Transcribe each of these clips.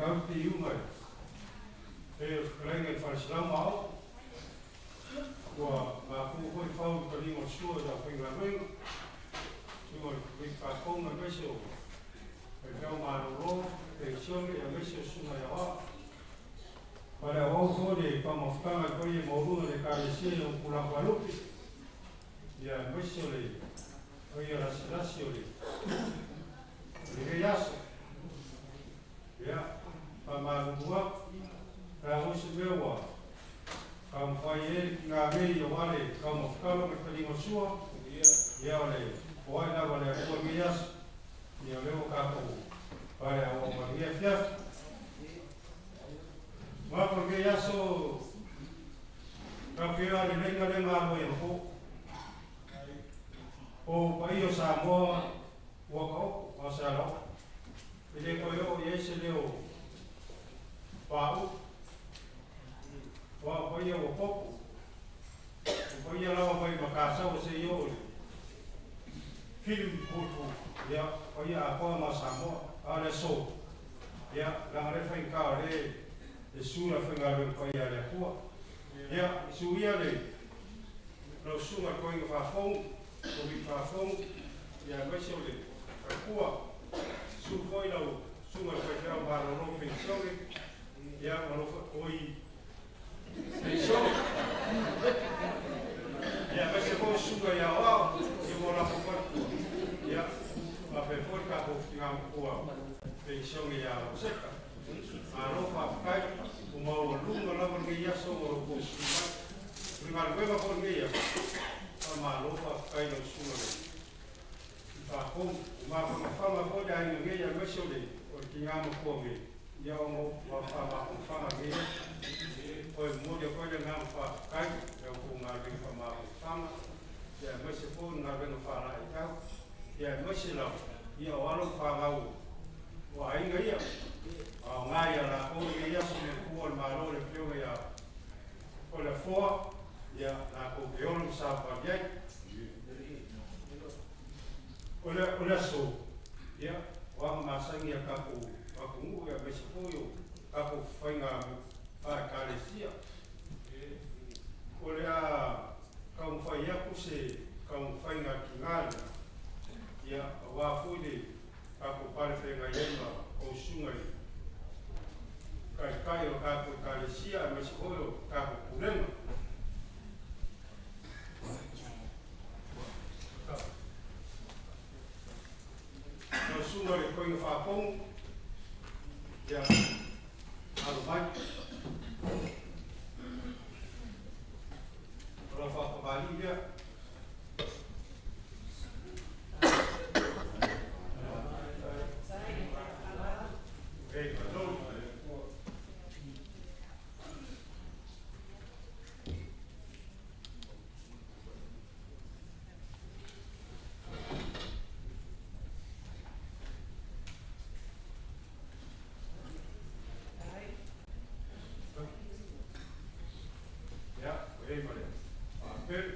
tau le piiuga i pei o le fetalaiga i le Faleselau ma Aopo, ua mafua foi fau i le taliga o le sua i le aufaigaluega, susuga i le Komiti Faatonu aemaise o faifeau malolo, penisione aemaise o susuga i aoao. Ma le auau foi le faamafutaga i le paia maualuga o le Ekalesia i ona tulaga faalupe, ia aemaise o le paia lasilasi o le lenei aso. Ia, faamalulu atu, pe a foi se mea ua taumafai ai le tiga nei aua le taumafataga ma le taliga o le sua, ia o le foai lava a le Atua i lenei aso, ia o lea ua tatou pale auau mai lenei afiafi. Manatu o lenei aso, tatou te iloa le laina lea na alu ai anapo. O paia o Samoa ua taoto a o se alaoo. E le toe oo i ai se leo pauu. Aua o paia ua popo. O paia lava mai Matasa seia oo i Film Putu, ia, o paia atoa na o Samoa. A o le aso, ia, leaga o lea e faigata o lea e susu le aufaigaluega paia a le Atua. Ia, susu ia le lau susuga i le Toeaina Faafofoga, Koviti Faafofoga, ia aemaise o le faletua. Susu foi lau susuga i le faifeau malolo penisione, ia ma lou oi penisione. Ia aemaise foi o susuga i aoao, ia ma o latou faletua. Ia, faapea foi le tatou tina matua penisione ia Roseta. Malo faafetai, ua maualuga lava lenei aso ma lo outou susu mai. O le galuega foi o lenei aso, faamalo faafetai i lau susuga i le Faatonu. Ua mafanafana foi le aiga nei aemaise o le tina matua nei, ia ona ua faamafanafana lenei aso. Toe momoli atu ai le agaga faafetai i la outou galuega faamafanafana, ia aemaise foi o le galuega faalaeiau, ia aemaise lava ia o alo ma fanau o aiga ia, a o aoga ia latou lenei aso i le Atua o le Malo le Afioga ia Toleafoa, ia latou te ola ma savavali ai. O le aso, ia, o aga masani a tatou atunuu aemaise foi o tatou faiga faale-Ekalesia. O le a taumafai atu se taumafaiga a tina lea, ia, aua foi le tatou pale feagai ai ma tou susuga i taitai o tatou Ekalesia aemaise foi o tatou pulega. Lau susuga i le Toeaina Faatonu, ia, alo mai. O lau faatamalii lea. Ei, malo. Ia, ua i ai ma le faapelu.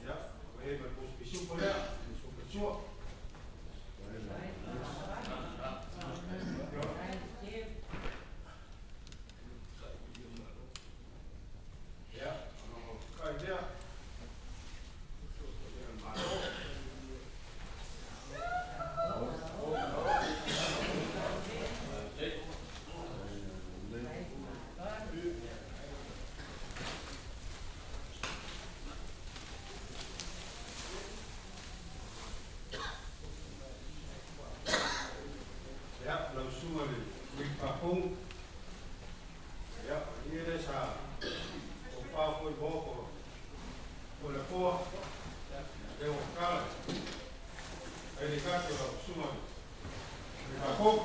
Ia, ua i ai ma le pisupo lea, pisupo sua. Ia, kai lea. Malo. Ia, lau susuga i le Komiti Faatonu, ia, o le lea sa tofa foi i Maota o le Afoa, lea ua tatala ai le kati o lau susuga i le Komiti Faatonu.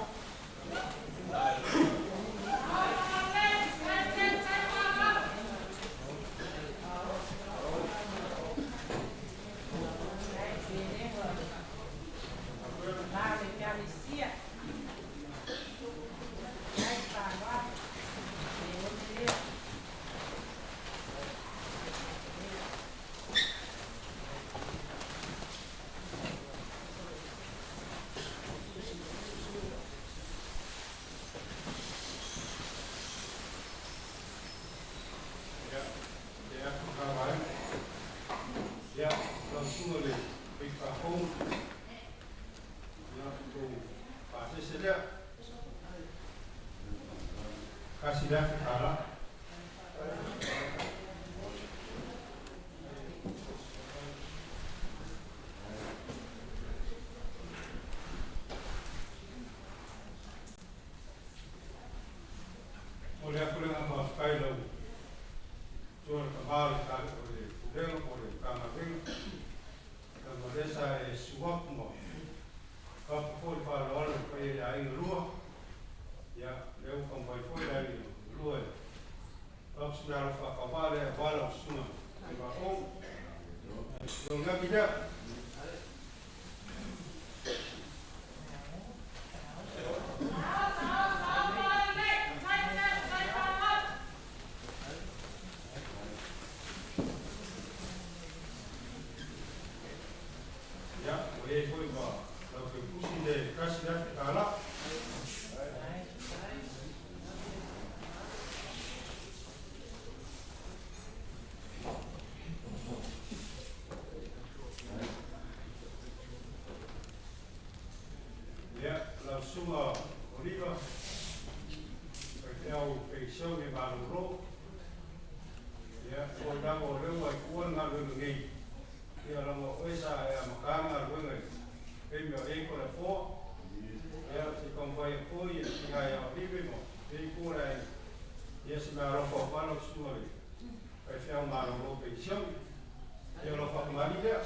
se lea. Kasi lea fekala. O le aku lenga whawhikai lau tua le kamā le kale o le pulega o le kanga venga. Ka malesa e suaku ma kapu foi le whaaloalo le pai le ainga lua. Ia, leo kampai foi le ainga lua e. Kapu sina alo whakawā le wala o sunga. E wa o. Lo ngaki lea. Ia, o e foi ma lau ke pusi le kasi lea whakala. Ia, lau sunga Oliva. Pai au peisione malolo. Ia, o lava o leo ai kua ngā lulu ngei. Ia, lama o esa e a makanga luenga i. Pei mea e ko le fō. Ia, si kongwai a pui e si ngai a Olive mo. Pei kua lai. Ia, si mea alofa o walo sunga le. Pai whiau malolo peisione. Ia, lo whakamani lea.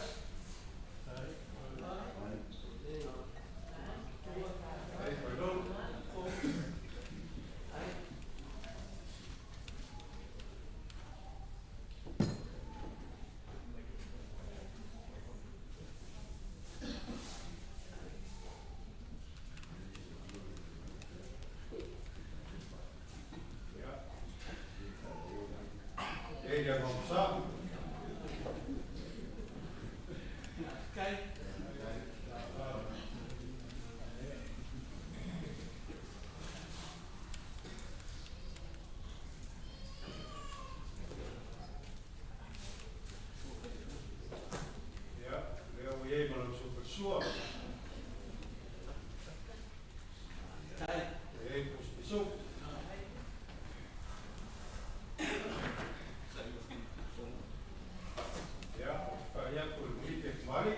Ai, pai lolo. Ia. E ia ngomsa. Ia, lea o iei ma lau sopesua. E pusipisu. Ia, o ka ia ko le mui te kumari.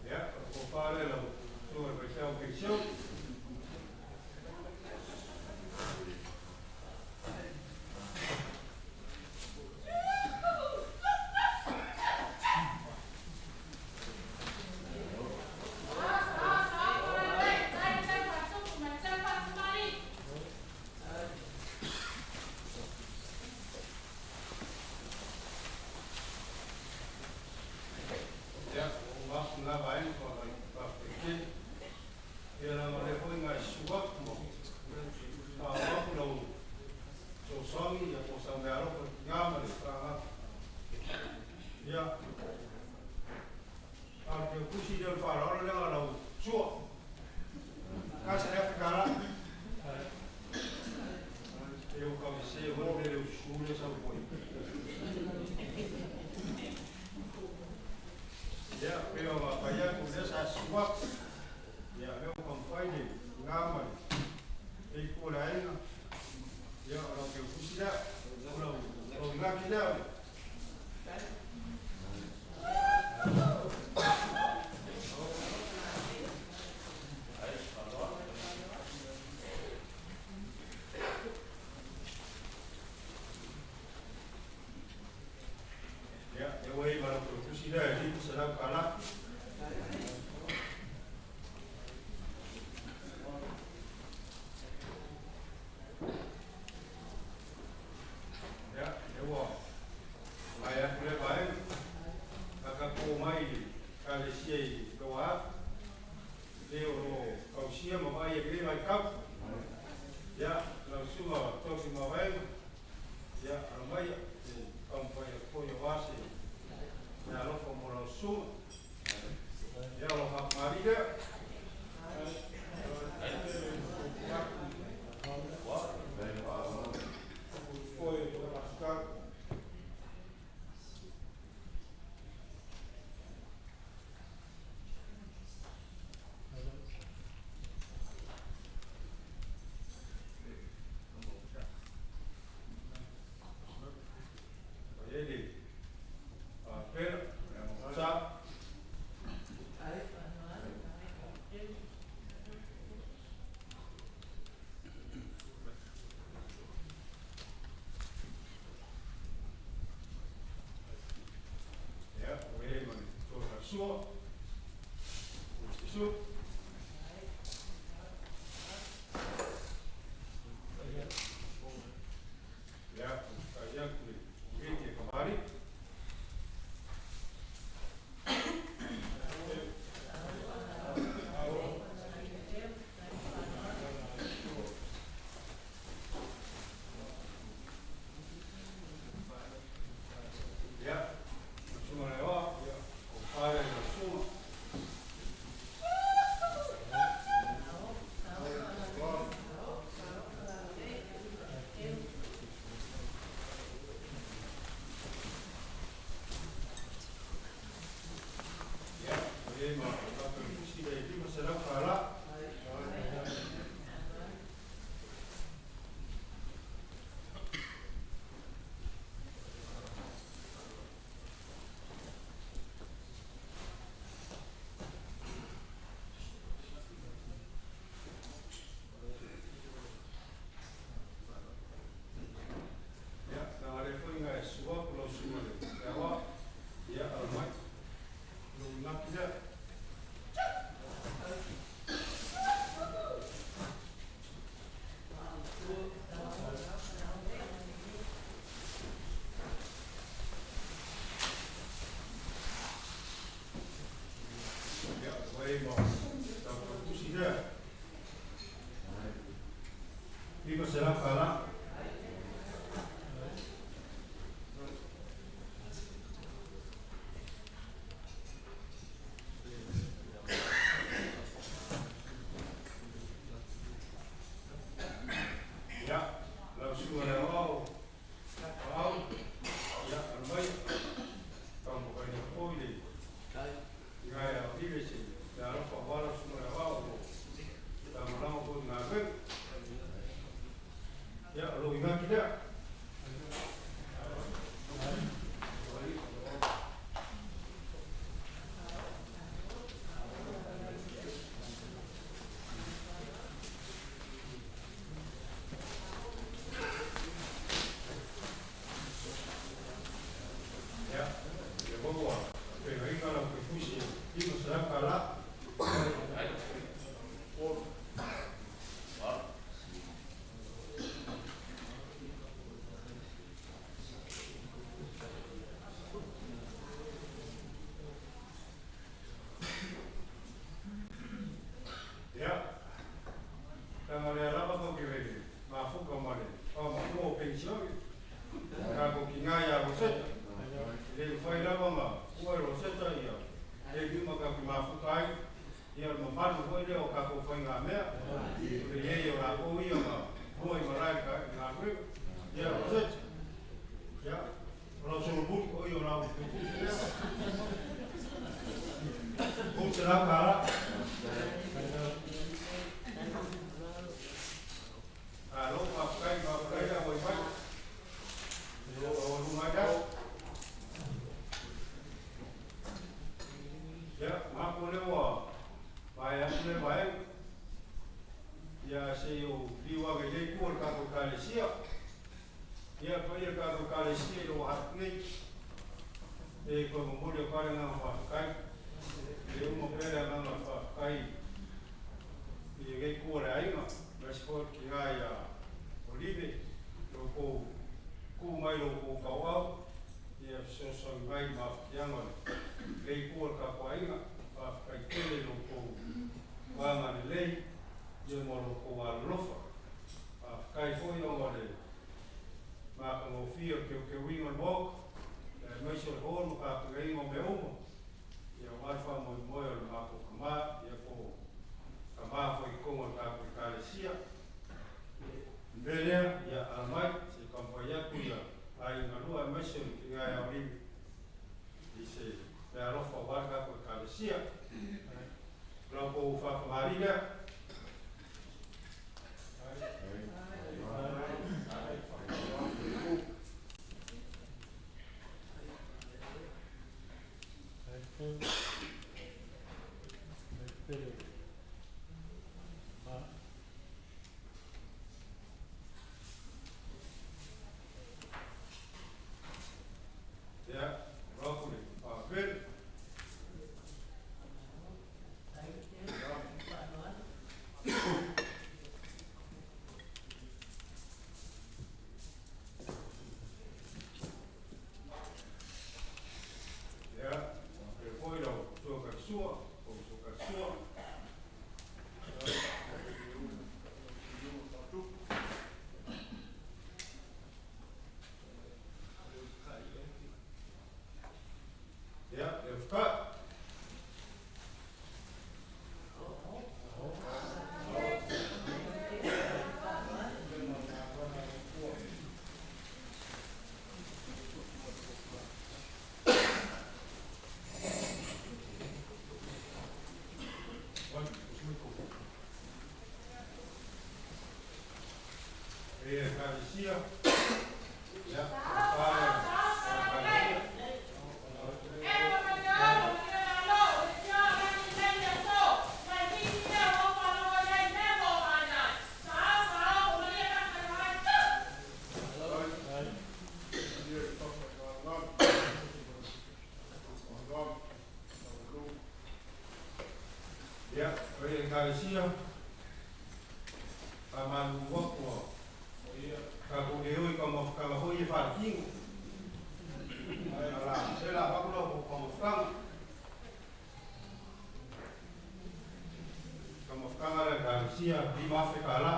Ia, o pare lau tua e vai peisiau. Ia, o mafu ngā vaenga pa vai pa peke. Ia la ma le foi ngai suaku mo. Pa waku lau so songi ia po sa mea alofa ngā ma le whanga. Ia, a ke kusi le whaaloalo lenga lau sua. Ka se lea whakara. E o ka se ho le le su le sa poi. Ia, pe o ma paia ku le sa suaku. Ia, leo kampai le ngā ma le. E ku le ainga. Ia, o lau ke kusi lea. O lau, o ngaki lea. Ia, e oi ma lau ke kusi lea e lipu sa lau kala. Ia, e ua. Mai aku le vaenga. Ka ko mai ka le sia i loa. Le o lo kausia ma vai e le mai kau. Ia, lau sunga tofi ma vaenga. Ia, ala mai e kampai a ko ia wasi. Ia alofa mo lau sunga. Ia, lo whakamari lea. Susu. Ia, faafetai atu i le Komiti e Kamupani. Ia, lau Susuga i le Aoao, ia, o le pa lea i lau susuga. Ia, ua i ai ma le tatou tusi lea e $500. Ia, leaga o lea foi na e susu atu lau susuga i le Aoao, ia, alo mai. Lou inaki lea. Ia, ua i ai ma tatou tusi lea. $500. Ia, lau susuga i le Aoao, Aoao, ia, alo mai. Taumafai foi le Igaia o Olive se le alofa aua lau susuga i le Aoao o lo o lagolago foi i le galuega. Ia, o lou inaki lea. Ia, lea foi ua feagaiga lau tusi e $500. Ia, leaga o lea lava tou te mafuta ma le faamatua o penisione, tatou tina ia Roseta. E le mafai lava ona tua e Roseta ia taimi uma tatou te mafuta ai, ia o le mamalu foi lea o tatou faigamea. O le i ai o latou ia ma mua i malae i galuega. Ia Roseta, ia, o lau solomuli o ia o lau tusi lea. $300. Malo, faafetai, faafetai le auai mai. O lo o aualuga ai le aso. Ia, manatu o lea ua maea atu lea vaega. Ia, se i ou liliu ane i lea itu o le tatou Ekalesia. Ia, le paia o le tatou Ekalesia i lou atu nei. E toe momoli atu lava le agaga faafetai. E le uma pea le agaga faafetai i lenei itu o le aiga, aemaise foi o le tina ia Olive, lo outou tu mai lo outou tauau, ia fesoasoani mai i mafatiaga o lenei itu o le tatou aiga. Faafetai tele i lo outou agalelei, ia ma lo outou alolofa. Faafetai foi ona o le matagofie o le teuteuina o le Maota, aemaise o le hall ma tapenaina o mea uma, ia aua le faamoemoe o le matou tama, ia po o tama foi i totonu o le tatou Ekalesia. O le mea lea, ia ala mai, se i taumafai atu ia aiga lua aemaise o le tina ia Olive i se meaalofa aua le tatou Ekalesia. O la outou faatamalii lea. Ia, o atu le faapele. sua, o uso ka sua. Ia, le ufka. E Ekalesia, ia, whare, Ia, o Ekalesia, ka malu wakua, ka ku le oi ka mafukanga hoi e whare Ala, se la pakula ko ka mafukanga. Ka mafukanga le Ekalesia, i mafe ka la.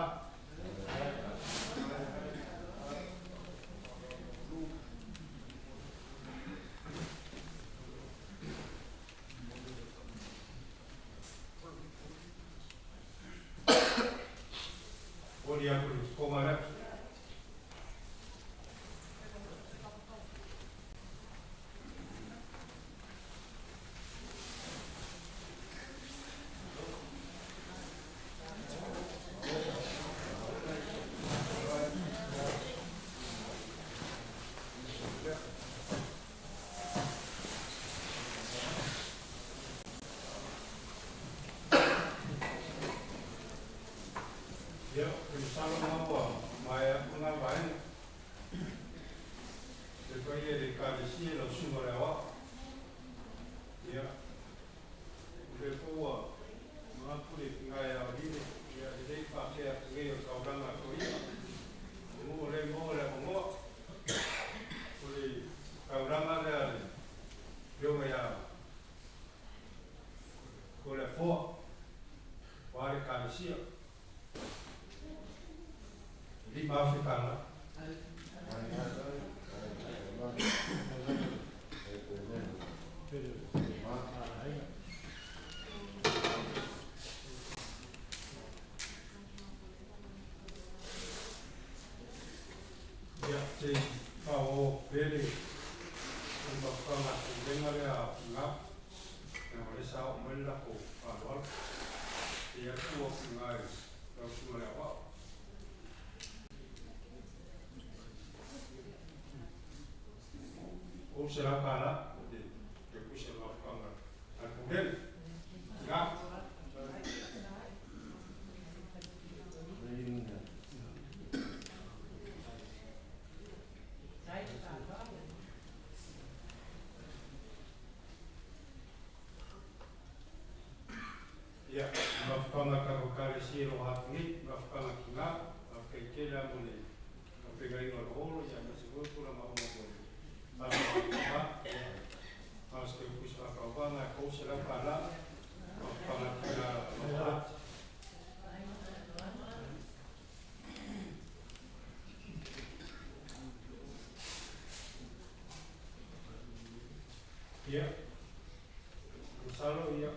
O lia ku le konga le. Ia, o le salo maua, mai a kunga vaenga. Le pai e le Ekalesia lau susuga le aoao. Ia, o le fua, manatu le pingai a line, ia le lei whakea kungei o tauranga ko ia. O le mo le mongoa. O le tauranga lea le pionga ia ko le foa, wa le Ekalesia. Lima afe tala. Ia, te whao pere, o mafukanga te lenga lea ngā, na o le sa o mai lako whaloalo. Ia kua ki ngai lau sunga lea wao. O se la kala, te te kusa mafukanga. A kudele, ngā. Ia, mafukanga ka ko kare si ro hapungi, mafukanga ki ngā, mafukai tele amo le mapenga inga lo holo, ia ma se ko la ma o mo. Ma ma, ma se kusa ka wanga ko se la kala, mafukanga ki ngā ma. Ia, Masalo ia,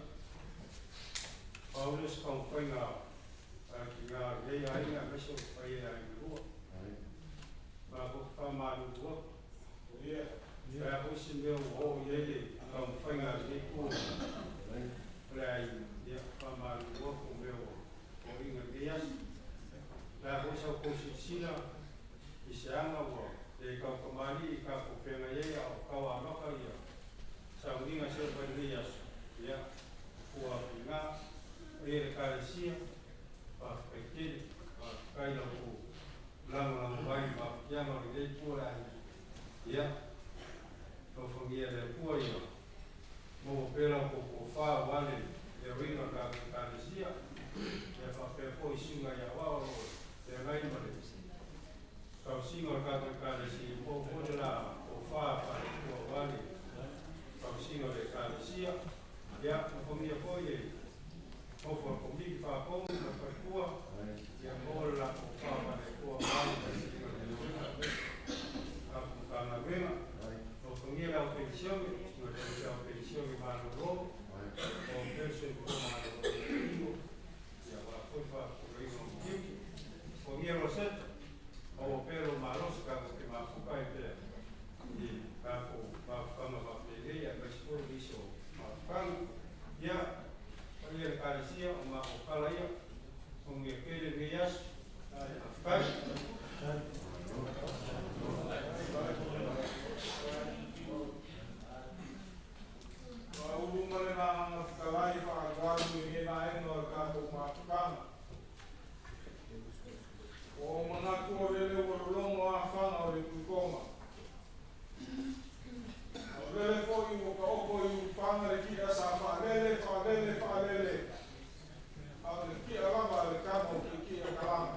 Paulus ka whainga ki ngā rei ainga meso whai e ainga rua. Ma ko whamaru rua. Ia, Pea hosi mea o ho i ele ka whainga rei kō. Le ai, ia, whamaru rua ko mea o inga rei asi. Pea hosi au kōsi sina i se anga ua. E kau kamari i ka ko whenga ia o kau anoka ia. Sa uinga se o whai aso. Ia, kua ki ngā, o e le Ekalesia, whawhakaitele, whawhakai lau ko lango lango mai whawhikianga o le rei pua lai. Ia, tauwhangia le pua ia, mō pera ko ko whā wale le uinga ka Ekalesia, ia whawhea fo i sunga ia wao o te ngai ma le. Kausinga o ka Ekalesia, mō fo la o whā whare pua wale, kausinga o le Ekalesia, Ia, alofagia foi le nofo a le Komiti Faatonu ma le faletua, ia maua le latou tofa faale-Atua aua le taitaiga o le galuega aemaise tatou Matagaluega. Alofagia le au penisione ma le faifeau penisione malolo maua pea le soifua maloloina o le tino aua foi le faapuleina o ona tiute. Alofagia Roseta, maua pea lou malosi tatou te mafuta ai pea i tatou mafutaga faapenei aemaise foi o nisi o mafutaga. Ia, paia i le Ekalesia, o matou tala ia, manuia tele lenei aso. Faafetai. Ua ulu ma le agaga fetalai faaaloalo i lenei vaega o le tatou mafutaga. Ua ou manatu o lele ua lologo afaga o le Tuitoga. A o lele foi ua taoto i ulupaga le ti'a sa faalele, faalele, faalele, a o le ti'a lava a le tama o Tietie Talaga.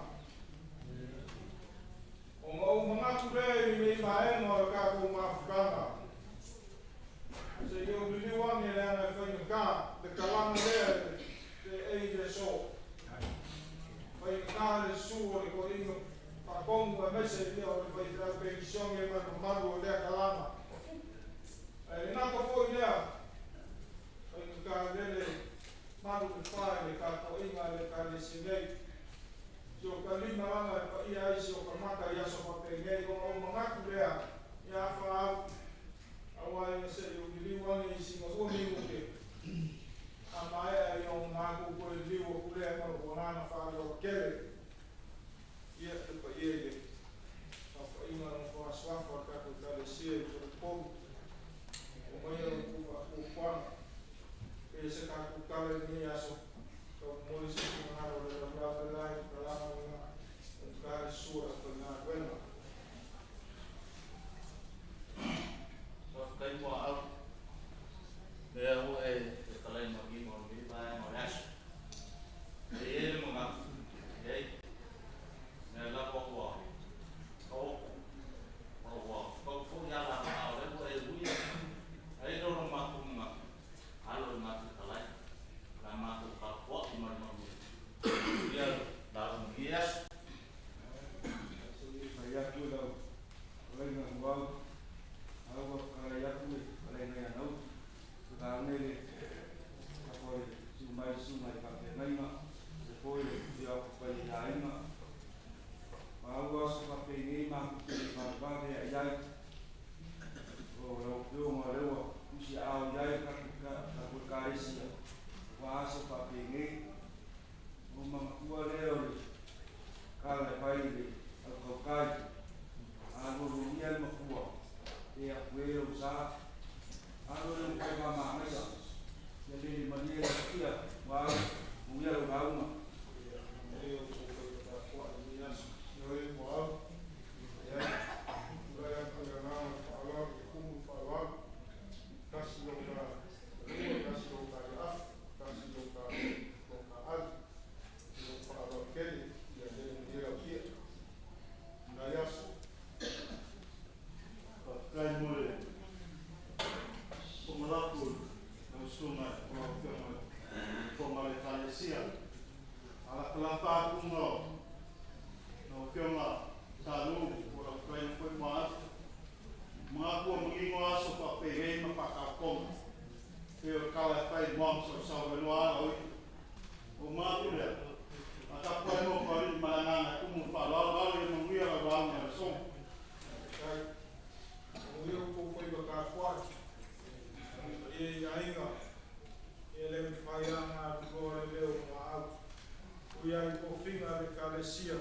Ona ou manatu lea i lenei vaega o le tatou mafutaga, se i ou liliu ane leaga e faigata le talaga lea e seei i le aso. Faigata le susu o le toeaina faatonu aemaise o le faifeau penisione ma le mamalu o lea talaga. Ae le gata foi i lea, faigata lele malu le fa i le tapuaiga a le Ekalesia nei. Si o ta lima lava e paia ai si o ta mata i aso faapenei, ona ou manatu lea ia afa au, aua ina se i ou liliu ane i sina 2 minute, a maea ia ona matou toe liliu atu lea ma lou agaga faaaloalo tele. Ia, le paia i le saofaiga a le nofo asuafa o le tatou Ekalesia i Faletolu, aumaia lo outou faatuatuaga. Pe se tatou tala i lenei aso, tau momoli se finagalo o le lavelave la i le talaga lena, faigata le susu o le aufaigaluega. Faafetai Muaau, lea ua e fetalai manino i lenei vaega o le aso. E i ai le manatu, leai, o lea lava ua taoto ma ua tau foi ala a o lea ua e uia. Ae i ai le matou manatu, alo i le matou fetalai, o le a matou tapuai ma le manuia. Ia lauga i lenei aso. Fai atu lau fetalaiga Muau, a ua fetalai atu le fetalaiga ia Nautu, vaeane le tapo le susu mai le susuga i faafeagaiga, faapea foi le afifio atu o paia i aiga. Maua aso faapenei matou te le vavevave ai ai, o lau Afioga o lea ua tusiaao i ai le tatou Ekalesia aua aso faapenei. Ona ou manatua lea o le tala e fai i le autautai, a lualuagia le mafua, pe atu e lou sa, alo le faiva manaia, ia lele malie le akia, ua au, manuia lau lauga. Ia, manuia outou faiva tapuai i lenei aso. Ioe Muaau, ia, tulai atu i le agaga o le faaaloalo e tumu le faaaloalo, tasi lou ta lua, tasi lou ta afi, tasi lou ta ali, i lou faaaloalo tele, ia lele malie lau tia. Nai aso. Faafetai mo le pomalapu lau susuga o lau Afioga i le Fofoga o le Ekalesia. Alafalafa atu ma lau Afioga Salu po o lau fetalaiga foi Muaau. Manatu ua manino aso faapenei ma faataotoga. Pei o le tala e fai i moa ma sausau ai loa ala o ia. Ua manatu lea, a tapuai mo Falealii ma le agaga e tumu i le faaaloalo, alo ia manuia lau lauga i le aso. Faafetai. Manuia outou faiva tapuai. Le paia i aiga, ia le mafai lava ona alu loa le leo o Muaau. Ui lava i tofiga a le Ekalesia,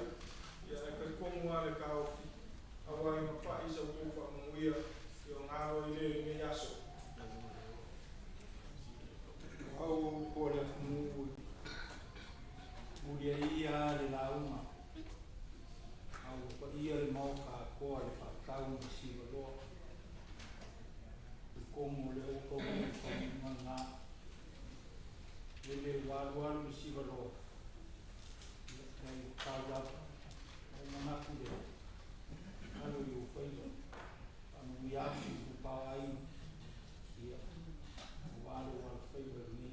ia ae talitonu lava le taofi, aua ina pai sa outou faamanuia i ona alo ai lea i lenei aso. O au o upu a le atunuu e muliai lava le lauga, a ua paia le Maota atoa i le faatau ma sivaloa. Talitonu o lea ua taunuu i le taunuuga lena. Lele ua alualu le sivaloa, ia, leai ua tau lava. Ona ou manatu lea, alo i ou faiva, faamanuia atu i itupa o aiga, ia, aua lou alofaiva i lenei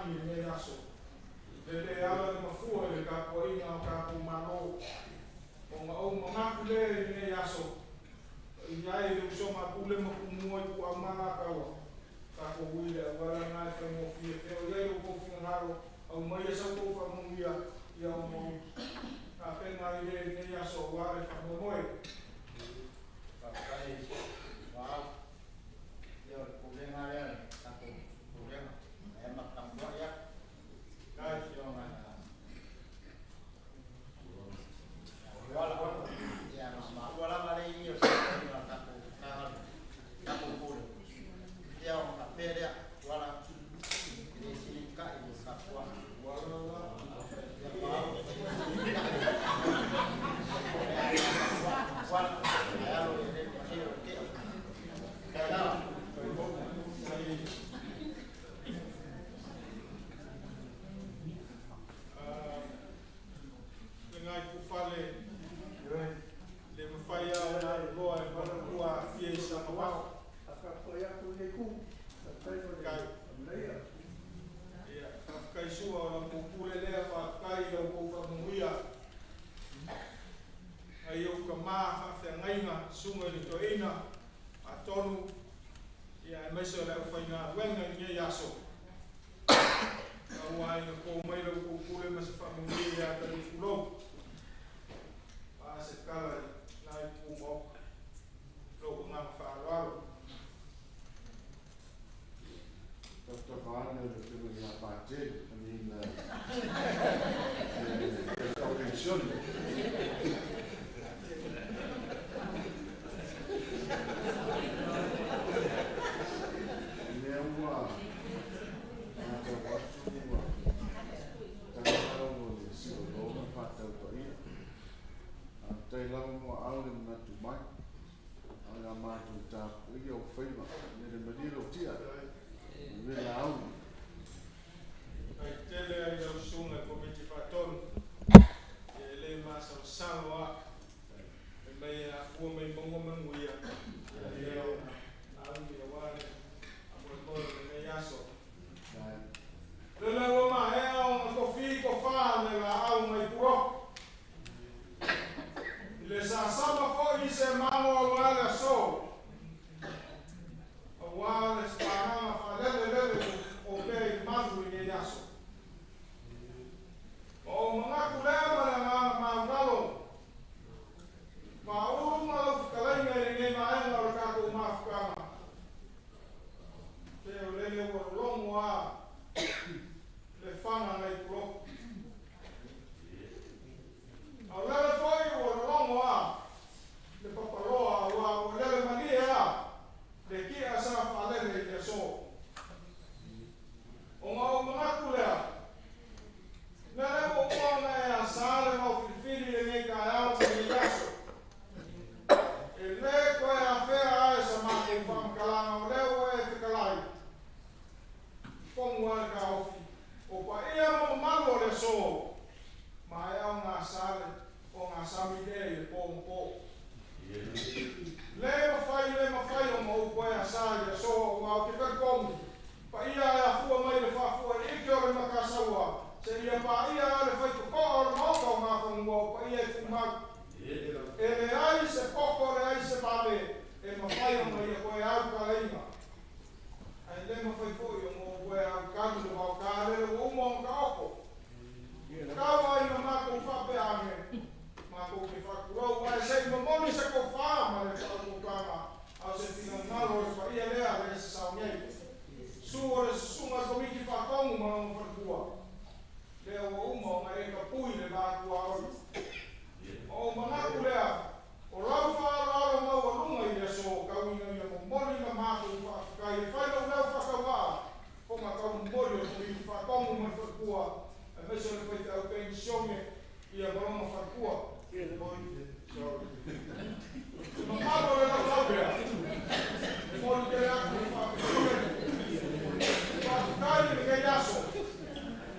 lagi i lenei aso. Le lē ala le mafua i le tapuaiga a o tatou Malo. Ona ou manatu lea i lenei aso, i ai le usoga a Pule ma Tumua i Ituau ma Alataua, tatou ui i le auala lena e faigofie pea o i ai lo outou finagalo, aumaia sa outou faamanuia, ia ona ou tapena ai lea i lenei aso aua le faamoemoe. Faafetai Maau, ia o le pulega lea a le tatou Pulega, lea matou tapuai atu i lau Afioga ia Tuala, ia na o maua lava lea i i o le saofaiga a le tatou Matagaluega, tatou Pule, ia ona faapea lea, Tuala, e le sili ona ta'i i le tapuaga. Ia Mauu, e le sili ona ta'i Tuala, ae alo ia lele malie o le tea. Faafetai lava. Le gaifufale le mafai lava ona aluloa e maua aafia i sana vao. Faafetai. Ia, faafetai Sua o la outou pule lea, faafetai i la outou faamanuia. Nai ou tama faafeagaiga, susuga i le toeaina, atonu, ia aemaise o le aufaigaluega i lenei aso. Aua ina to mai la outou pule ma se faamanuia ia Taleifulau. A se tala i na itu maoka. Lou agaga faaaloalo. Tafatafaane o le Afioga ia Patele, I mean, le tau penisione. Lea ua matau atu ua tagata o le siloloa ma faatau paia. Faafetai lava Muaau le manatu mai. A o le a matou tapuaia ou faiva. Lele malie lou tia. Manuia lauga. Faafetai tele ai lau susuga i le Komiti Faatonu. Ia e le masalosalo lava. Fai mai e afua mai mauga manuia, ia lea ona aumi aua le faamoemoe o lenei aso. Lele ua maea ona tofi tofa le laau mai Puloku. I le sasama foi se mago aua le aso, aua le pagaga faalelelele o opea i malu i lenei aso. Ma ou manatu lea ma le agaga maualalo, Maulu ma lau fetalaiga i lenei vaega o le tatou mafutaga. Pe o lele ua logo lava le fana nai Puloku. A o lele foi ua lologo lava le papaloa aua ua lele malie lava le kia sa faalele i le aso. Ona ou manatu lea, mea lea ua uma ona e asa le vaofilifili i lenei taeao ma lenei aso. E lē toe afea ae sa matou faamatalaga o lea ua e fetalai, fomu lava le taofi, o paia ma mamalu o le aso, maea ona asa le ogasami lea i le po ma po. Le mafai, le mafai ona ou toe asa i le aso aua ou te talitonu, paia e afua mai le faafuaiike o le Matasaua seia paia a le faitotoa o le Maota o Nafanua o paia e tumau. E leai se poto, leai se vave e mafai ona ia toe autalaina. Ae le mafai foi ona ou toe autalu le vaoka lele ua uma ona taoto. Tau ai na matou faapea ane, matou te faatulou, ae se i momoli se tofa ma le faautautaga, a o se finagalo o le paia lea le sasao nei. Susu o le susuga i Komiti Faatonu ma lona faletua, lea ua uma ona e tapui le va tuaoi. Ma ou manatu lea, o lau faaaloalo maualuga i le aso, tau ina ia momoli la matou faafetai e fai lou leo faatauvaa, fofoga taumomoli o le Komiti Faatonu ma le faletua, aemaise o le faifeau penisione ia ma lona faletua. Le mamalu o le laulau lea, e momoli tele atu le faafetai. Faafetai i lenei aso,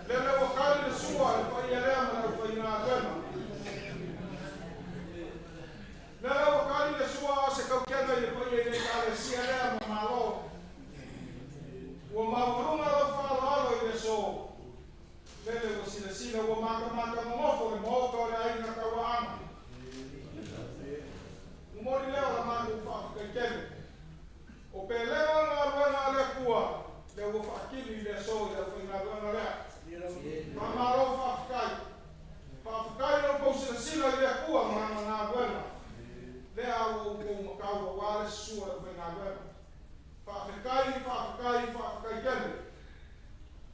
lele ua tali le sua i le paia lea ma le aufaigaluega. Lele ua tali le sua a o se tautega i le paia i le Ekalesia lea ma Malo. Ua maualuga lau faaaloalo i le aso. Silasila ua matamata nonofo le maota o le aiga tauaana. Momoli lea o la matou faafetai tele. O pelega o le galuega a le Atua lea ua faatini i le aso i le aufaigaluega lea. Faamalo faafetai. Faafetai i lo outou silasila i le Atua ma Lana galuega lea ua outou matau aua le susu o le aufaigaluega. Faafetai, faafetai, faafetai tele.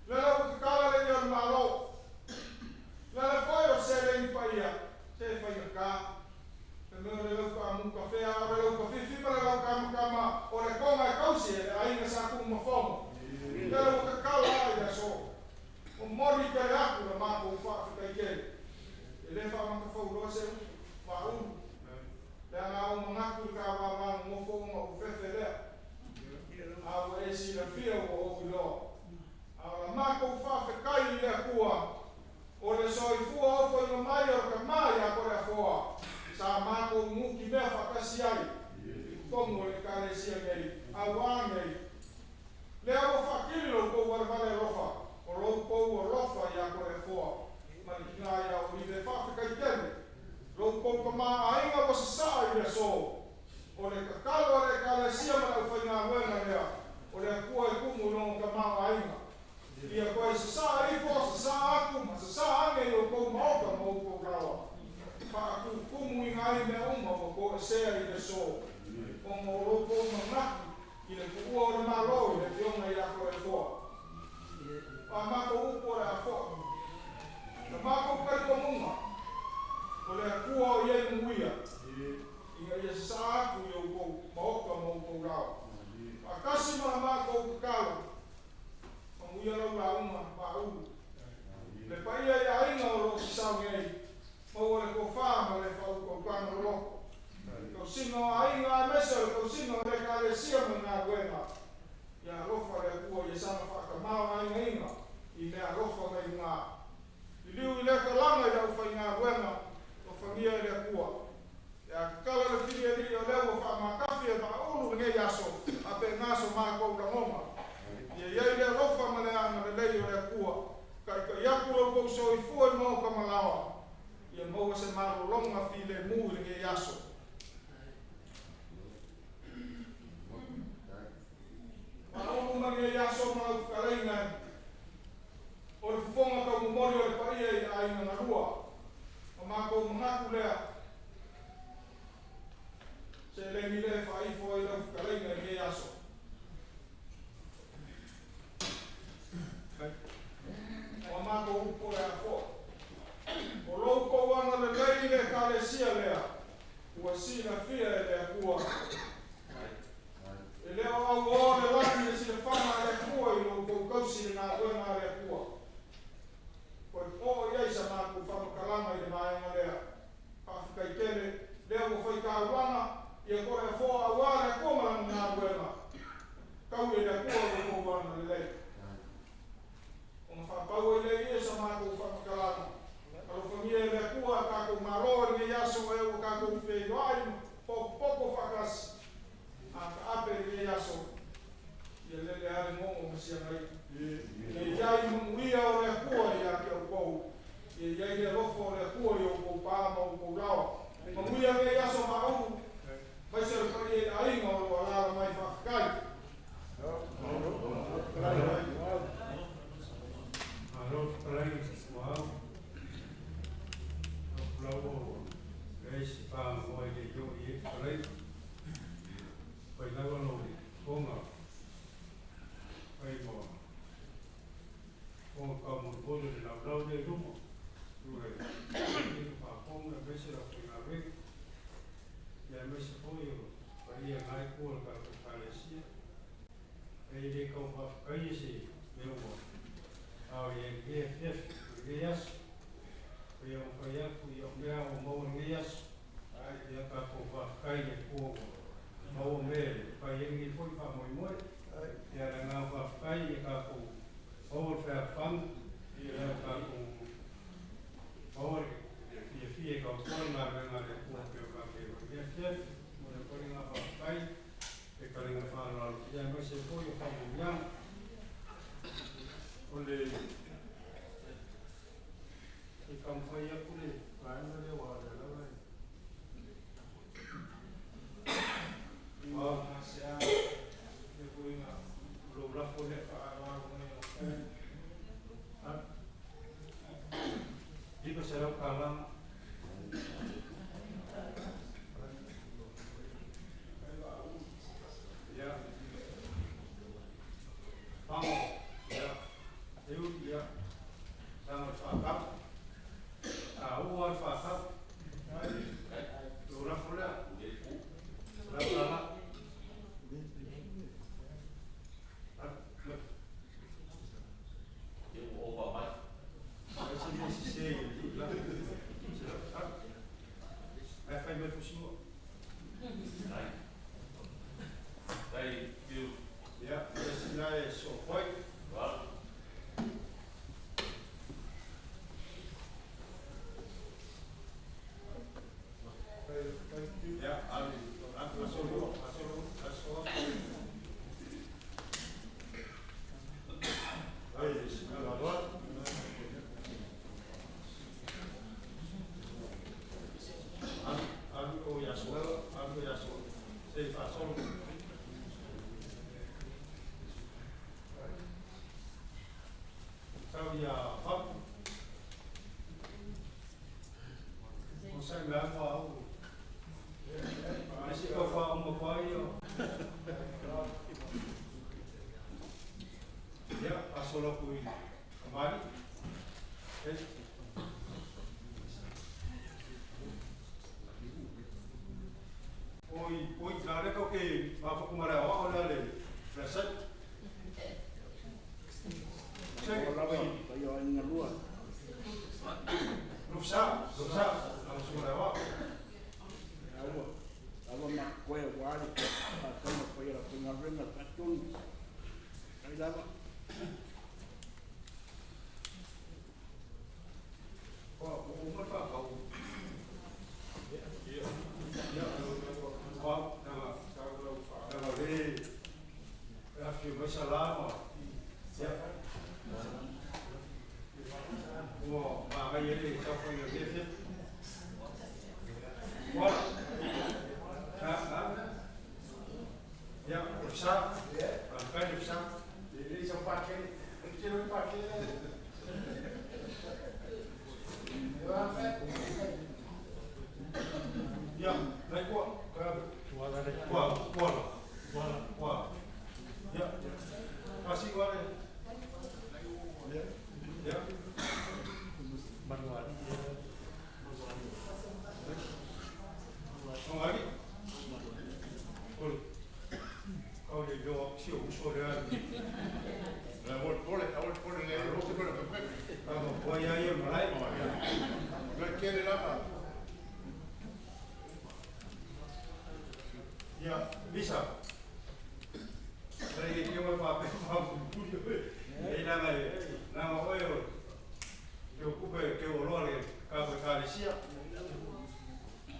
Lele ua tatala le ia o le Malo. Lele foi o seleni paia, se faigata. Le mea o le lau taamu kafea a o le lau tafifi ma le lau tamatama o le toga e tausi e le aiga sa Tuumafono. Lele ua tatala ai le aso. Momoli tele atu le matou faafetai tele. E le faamatafauloa se upu, Maulu. Leaga a ou manatu i le ta vava nonofo ona ou fefe lea. A ua e silafia ua ou iloa. A o la matou faafetai i le Atua, o le soifua ofoina mai o le Tama ia Toleafoa, sa matou muki mea faatasi ai i totonu o le Ekalesia nei, auā nei. Lea ua faatili lo outou valevale alofa, o lo outou alofa ia Toleafoa, ma le tina ia Olive e faafetai tele. Lo outou tama aiga ua sasaa i le aso, o le tatalo a le Ekalesia ma le aufaigaluega lea, o le Atua e tumu i lona tamaoaiga. Ia toe sasaa ifo, sasaa atu ma sasaa ane i outou maota ma outou laoa. Faatutumuina ai mea uma ua toesea i le aso, ona o lo outou manatu i le tuua o le Malo i le Afioga ia Toleafoa. O a matou upu o le a fo'i. Na matou talitonuga, o le Atua o i ai manuia, ina ia sasaa atu i outou maota ma outou laoa. Faatasi ma la matou tatalo, manuia lau lauga Maulu. Le paia i aiga o lo o sasau nei, maua le tofa ma le faautautaga loloto. Tausiga o aiga aemaise o le tausiga o le Ekalesia ma le galuega. Ia alofa le Atua ia saga faatamāoaigaina i mea alofa mai luga. Liliu i lea talaga i le aufaigaluega, alofagia e le Atua. Ia tatala le filialii o lea ua faamatafi e Vaaulu lenei aso, a pe gaso matou lagona. Ia i ai le alofa ma le agalelei o le Atua, taitai atu lo outou soifua i maota ma laoa, ia maua se malologa filemu i lenei aso. Vaaulu ma lenei aso ma lau fetalaiga, o le fofoga taumomoli o le paia i aiga galua. Ma matou manatu lea, seleni lea e faaifo ai lau fetalaiga i lenei aso. O a matou upu o le a fo'i. O lo outou agalelei i le Ekalesia lea, ua silafia e le Atua. E le o auō le lagi le silafaga a le Atua i lo outou tausi i le galuega a le Atua. Toe oo i ai sa matou faamatalaga i le vaega lea. Faafetai tele, lea ua fai taulaga, ia Toleafoa auā le Atua ma lana galuega. Tau e le Atua lo outou agalelei. Ona faapau ai lea i ia sa matou faamatalaga. Alofagia e le Atua a tatou Malo i lenei aso e ua tatou feiloai ma potopoto faatasi. A taape i lenei aso, ia lele lava le gogo ma siagaia. Ia i ai manuia o le Atua ia te outou. Ia i ai le alofa o le Atua i outou pā ma outou laoa. Manuia lenei aso Vaaulu, aemaise o le paia i aiga o lo o alaala mai. Faafetai. Malo fetalai Muau. Lau ua leai se pagamoa i le i oo i ai fetalaiga. Fai lava lou fofoga fai ma fofoga taumolimoli o le laulau lea i luma. Ua e faafofoga aemaise le aufaigaluega. Ia aemaise foi o paia na itu o le tatou Ekalesia. E le tau faafetaia se mea ua ao i ai lenei afiafi, o lenei aso. Pei ona fai atu ia o mea ua maua lenei aso. Ia tatou faafetai i le Atua ua maua mea e fai ai lenei foi faamoemoe. Ia le agaga faafetai ia tatou maua le fealofani, ia tatou maua le fiafia e tautua le galuega a le Atua pei ona tatou i lenei afiafi. Momoli atu ai le agaga faafetai fetalaiga faaaloalo, ia aemaise foi o faamanuiaga. O le Saga o le faatau. Taua le faatau. Lou lafo lea. $100. Ai se mea sese i le la. Ai fai mai fusiua. Ia, le sina e sopoi. Ia, ali, aso lua, aso lua, aso. Ai, sina la loa. Alu, alu o ia so, alu ia so. Se faasolo. Sau ia fapu. O sai mea mua au. Ai se kau wha uma pai o. Ia, aso la kui kamari. Oi, oi, nā reka o ke mawhakumara o o lea le Rasai. Rufsa, rufsa, nā mawhakumara o. Awa ma koe wali pa tama koe la koe ngā renga patonu. Kai lava. O, o uma whakau. Ia, ia, o, nanga, nanga le, awhi mai salama. Ia. Ua, maa ngai ele, tau whai o lefia. Wala. Ha, ha. Ia, rufsa. Kai rufsa. Ia, nai kua, kua, kua, kua, kua. Ia, kasi kua le. Ia. Ongari. Kole. Kau le lo si o uso le ali. La vol pole, la vol pole le roste pole pe pe. Kau kua ia ia malai. La kere la. Ia, Lisa. Sai ke mai fa pe fa puli. E na mai, na ma oe o. Ke o kupe ke o loa le ka ka ka le sia.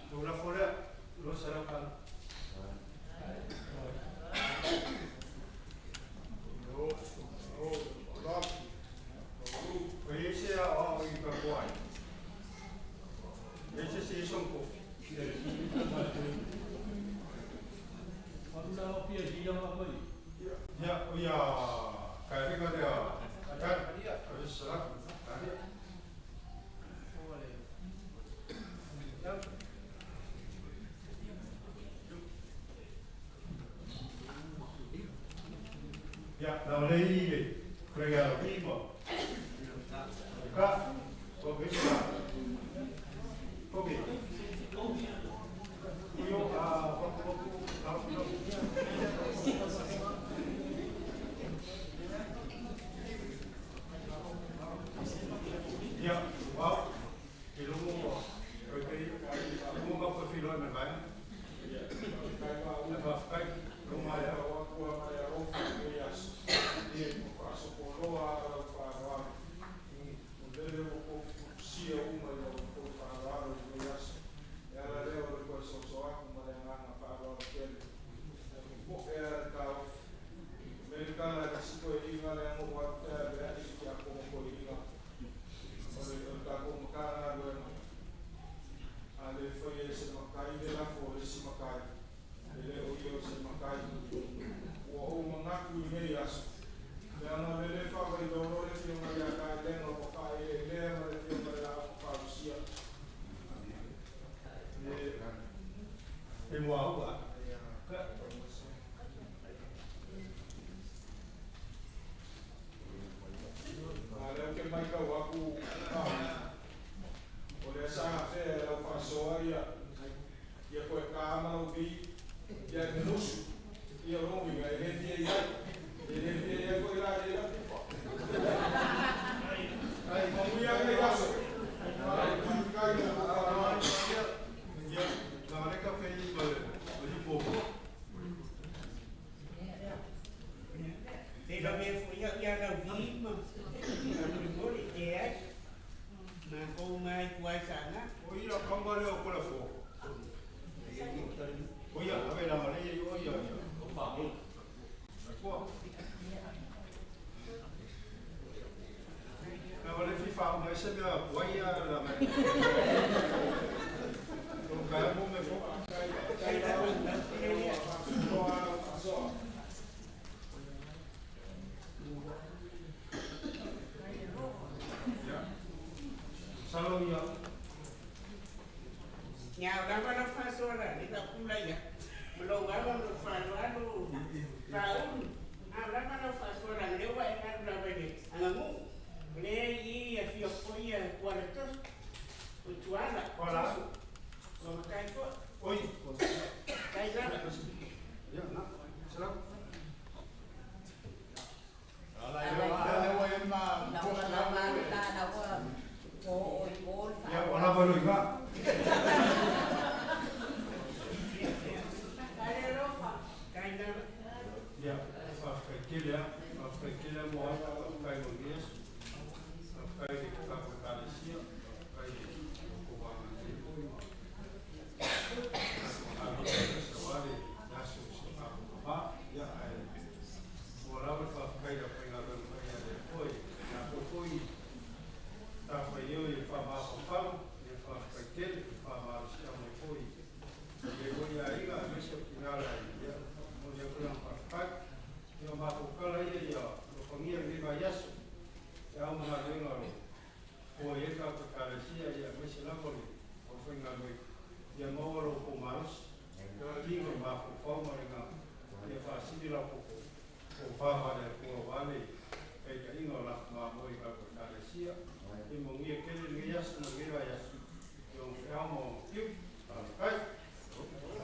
Tu la folea, lo sara ka. O ese a o i ka koai. Ese se son kofi. Ia, o ia ka ringa lea. Ka o se sara. Ka Ia, na o le i le kore a pima. Ka, o vesa. Kobe. Io a Ia, wau, i lungu o, koe te, lungu ka pa whiloa me vai. E whawhai, lungu mai a. matau atu o lea sa afea e lau faasoa ia ia koe ka ma lau vi ia e musu ia lona uiga e le fia i ai e le fia i ai foi la i lau tufa. Manuia lenei aso. Faafetai i le faaaloalo. Ia, na le ka fei ma le muamua. Te la mea foi au ia lau vi ma molimoli e ai. Mākou mai kuai sana. O ia kaunga lea o Kolefo. O ia, ave la male ia o ia ia. O pa mo. Koa. Na wale fi fa mai se mea kuai ia la mai. O ka mo me fo. Kai lau faasoa lau faasoa. Ia. Salo ia. Ia o lava lau faasoa la le lau pula ia. Ma lou alo ma lou faaaloalo Raul. A o lava lau faasoa la lea ua e alu lava i le aganuu. O lea e i i afio foi ia Kuala Toso. O Tuala. Kuala. O matai foi. Oi. Tai lava. Ia, na. Salam. Ia, o lava lo iga. Tai lava. Ia, faafetai tele lava, faafetai tele lava mo ai, faafetai mo lenei aso. Faafetai i le tatou Ekalesia, faafetai i le tou agalelei foi ma tatou galuega aemaise aua le aso o si o tatou tama. Ia, ae ua lava le faafetai i le aufaigaluega paia a le Atua i latou foi matafaioi i le faamafaufau, ia faafetai tele, le faamalosiau mai foi i lenei foi aiga aemaise o tina laiti. Ia, momoli atu le agaga faafetai. Ia, o matou tala ia ia alofagia lenei vaiaso i ao ma galuega o lo o foe ai le tatou Ekalesia, ia aemaise lava o le aufaigaluega, ia maua lo outou malosi, tino i mafaufau ma le agaga, ia faasili la outou tofa faale-Atua aua le taitaiga o lafo mamoe i tatou Ekalesia. Ia manuia tele lenei aso ma lenei vaiaso i ona feau ma ona fiu. Faafetai.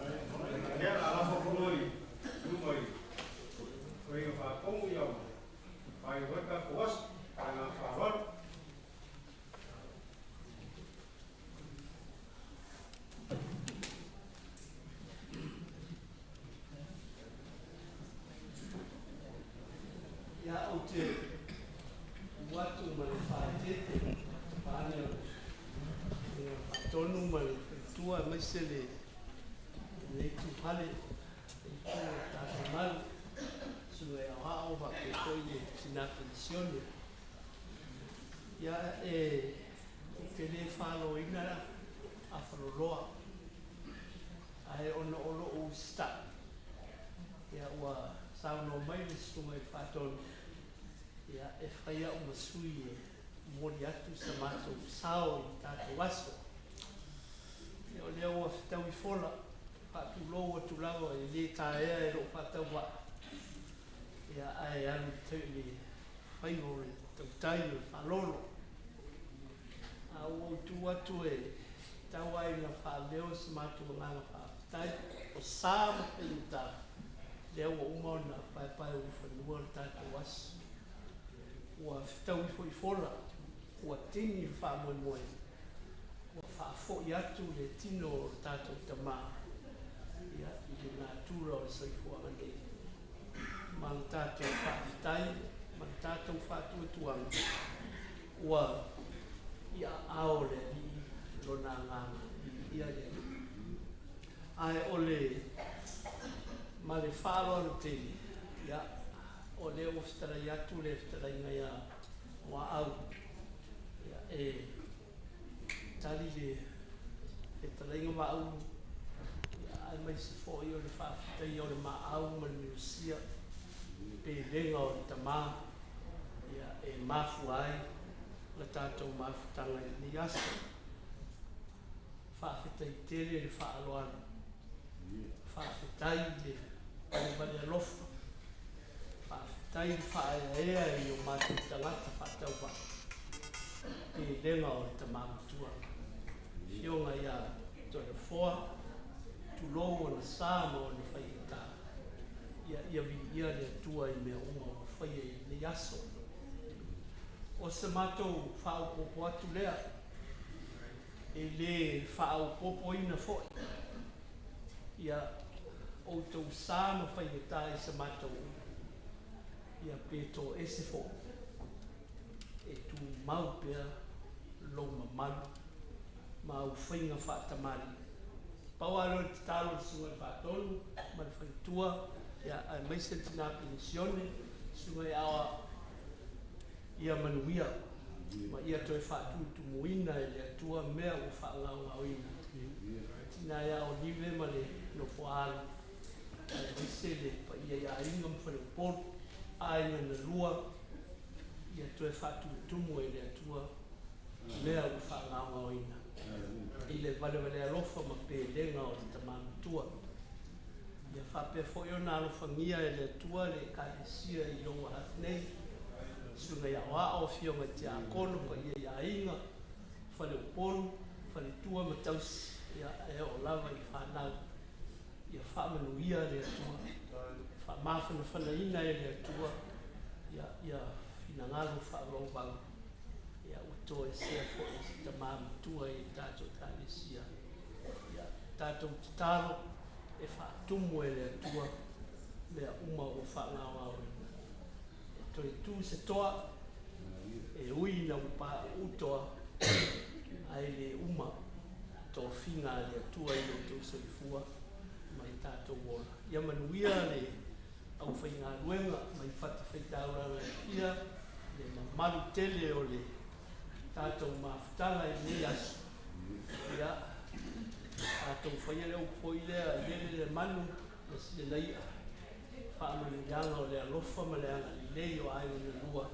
Ia, o le a lafo atu loa i luma i Fetalaiga Faatonu ia ma faaiu ai le tatou aso. Ma le agaga faaaloalo. Ia, ou te tu atu ma le faaeteete vaeane o le Faatonu ma le Faletua aemaise lenei itufale, le itu o le tatou malu, Susuga ia Aoao faapea foi le Tina Penisione. Ia, e, ou te le faloina le afaloloa, ae ona o lou usitai, ia, ua saunoa mai le Susuga i le Faatonu, ia, e fai au ma sui e momoli atu sa matou sao i le tatou aso. Ia, o lea ua fetaui fola, faatulou atu lava e le taea e lou faatauvaa, ia, ae alu i le faiva o le tautai o le faalolo. A ua ou tu atu e tau ai ina faaleo se matou agaga faafetai, o sa ma faigata, lea ua uma ona paepaeulufanua le tatou aso. Ua fetaui foi fola, ua tini le faamoemoe, ua faafoi atu le tino o le tatou tama ia, i le natura o le soifuaga nei. Ma le tatou faafetai ma le tatou faatuatuaga ua i aao o le Alii lona agaga viiia le Alii. Ae o le ma le faaaloalo tele, ia, o lea ua fetalai atu le fetalaiga ia Muaau, ia, e tali le fetalaiga Mauu, ia, aemaise foi o le faafetaia o le Maau ma le Minosia, pelega o le tama, ia, e mafua ai la tatou mafutaga i lenei aso. Faafetai tele le faaaloalo, faafetai le valevale alofa, faafetai le faaeaea i o matou tagata faatauvaa. pelega o le tamā matua. Afioga ia Toleafoa, tulou ona sa ma ona faigata, ia, ia viia le Atua i mea uma ua faia i lenei aso. O se matou faaopoopo atu lea, e lē faaopoopoina foi ia outou sa ma faigata i se matou upu, ia pe toese foi, e tumau pea lou mamalu ma au faiga faatamalii. Pau lava lea o le tatalo i le Susuga i le Faatonu ma le Faletua, ia, aemaise le tina penisione, Susuga i Aoao, ia manuia ma ia toe faatutumuina e le Atua mea ua faagaogaoina. Tina ia Olive ma le nofoaalo, aemaise le paia i aiga ma faleupolu, aiga na lua, ia toe faatutumu e le Atua mea ua faagaogaoina i le valevale alofa ma pelega o le tamā matua. Ia faapea foi ona alofagia e le Atua le Ekalesia i Lower Hutt nei, susuga i aoao, afioga i tiakono, paia i aiga, faleupolu, faletua ma tausi, ia e oo lava i fanau. Ia faamanuia le Atua, faamafanafanaina e le Atua ia, ia finagalo faavauvau, ia ua toesea foi se tamā matua i tatou Ekalesia. Ia tatou tatalo e faatumu e le Atua mea uma ua faagaogaoina. E toe tu se toa, e ui ina ua pauu toa, ae le uma tofiga a le Atua i lo outou soifua ma i tatou ola. Ia manuia le aufaigaluega mai fatafaitaulaga e fia, le mamalu tele o le tatou mafutaga i lenei aso. Ia, tatou faia le upu foi lea, i lele le manu ma sina i'a, faamanuiaga o le alofa ma le agalelei o aiga na lua,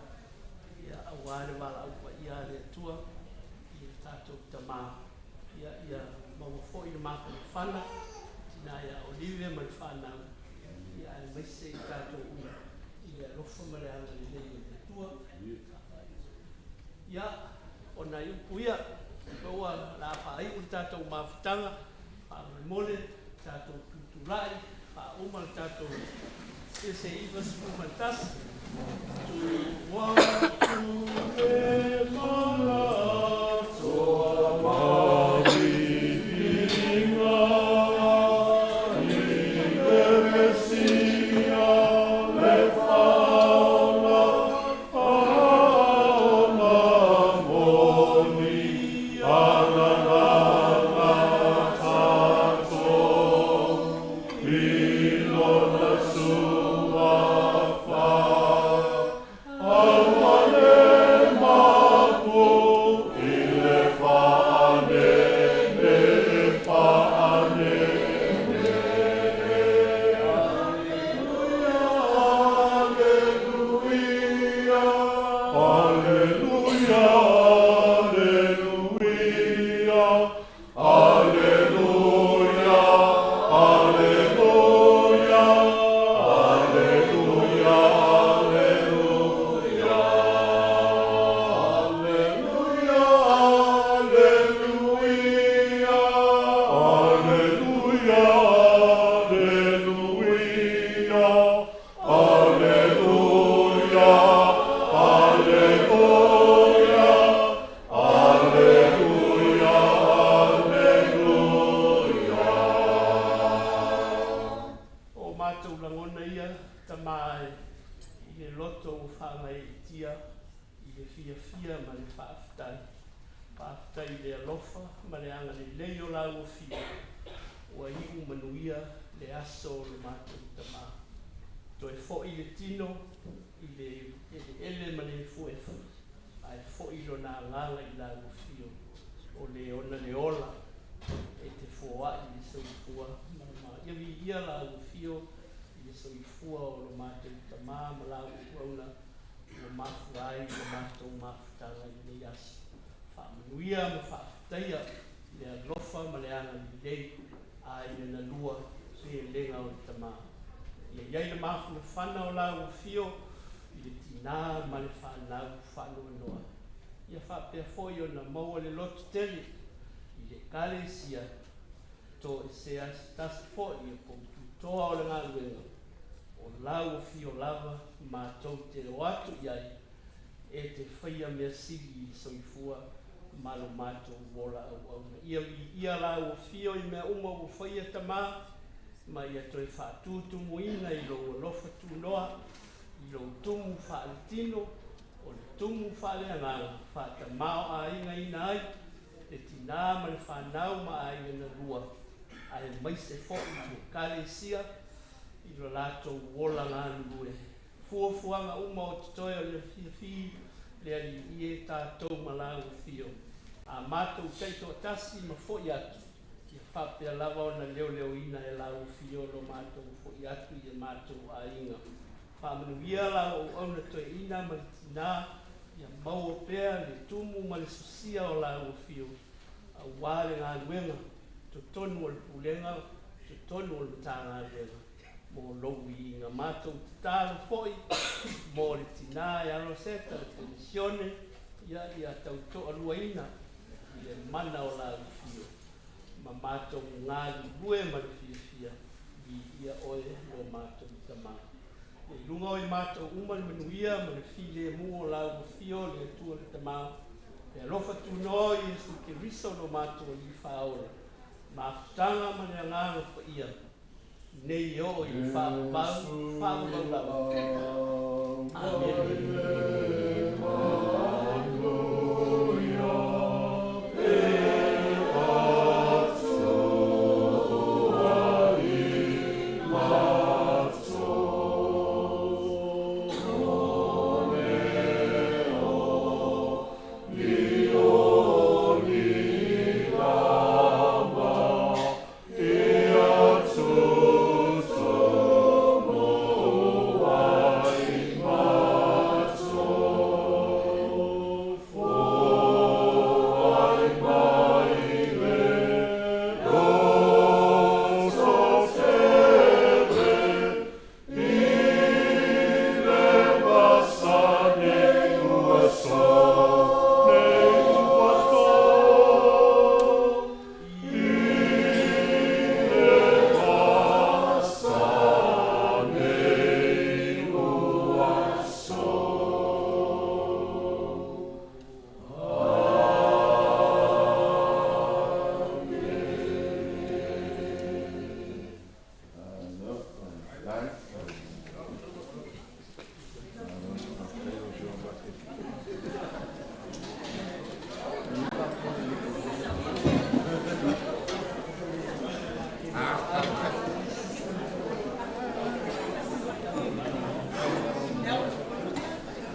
ia, aua le valaau paia a le Atua i le tatou tamā. Ia, ia maua foi le mafanafana, tina ia Olive ma le fanau, ia aemaise i tatou uma i le alofa ma le agalelei o le Atua. Ia, o nai upu ia, ua la faaiu le tatou mafutaga, faamolemole, tatou tutulai, faauma le tatou se 91. Tu atu le mana toa mavivinga, i le Mesia le faola, faola moni, alalaga tatou, i lona suafa. Aua le mapu i le fa'anene, fa'anene. Aleluia, aleluia, aleluia, aleluia, aleluia, aleluia, aleluia, aleluia, aleluia, aleluia, aleluia, aleluia, aleluia, aleluia. O matou lagona ia tamā e i le loto ua faagaeetia i le fiafia ma le faafetai. Faafetai i le alofa ma le agalelei o lau afio, ua iu manuia le aso o le matou tamā. Toe foi le tino i le eleele ma le efuefu, ae foi lona agaga i lau afio, o le ona le ola e te foai i le soifua ma le ma. Ia viia lau afio i le soifua o lo matou tamā ma lau auauna ua mafua ai le matou mafutaga i lenei aso. Faamanuia ma faafetaia le alofa ma le agalelei a aiga na lua pelega o le tamā. Ia iai le mafanafana o lau afio i le tinā ma le fanau faanoanoa. Ia faapea foi ona maua le loto tele i le Ekalesia, toesea se tasi foi o poututoa o le galuega, o lau afio lava matou te o atu i ai e te faia mea sili i le soifua ma lo matou ola auauna. Ia viia lau afio i mea uma ua faia Tamā, ma ia toe faatutumuina i lou alofa tunoa, i lou tumu faaletino, o le tumu faaleagaga, faatamāo'aigaina ai le tinā ma le fanau ma aiga na lua, aemaise fo'i i Ekalesia i lo latou ola galulue. Fuafuaga uma o totoe o le afiafi le Alii e tatou ma lau afio. A matou taitoatasi ma fo'i atu, ia faapea lava ona leoleoina e lau afio lo matou fo'i atu i e matou aiga. Faamanuia lau auauna toeaina ma le tinā, ia maua pea le tumu ma le sosia o lau afio, auā le galuega, totonu o le pulega, totonu o le Matagaluega, mo lou viiga. Matou tatalo foi mo le tinā e alo Seta le penisione, ia ia tautoaluaina i le mana o lau afio, ma matou galulue ma le fiafia, viia oe lo matou Tamā. Ia i luga o i matou uma le manuia ma le filemu o lau afio le Atua le Tamā, le alofa tunoa o Iesu Keriso lo matou Alii Faaola, mafutaga ma le Agaga Paia, nei e oo i le faavavau, faavavau lava. Amene.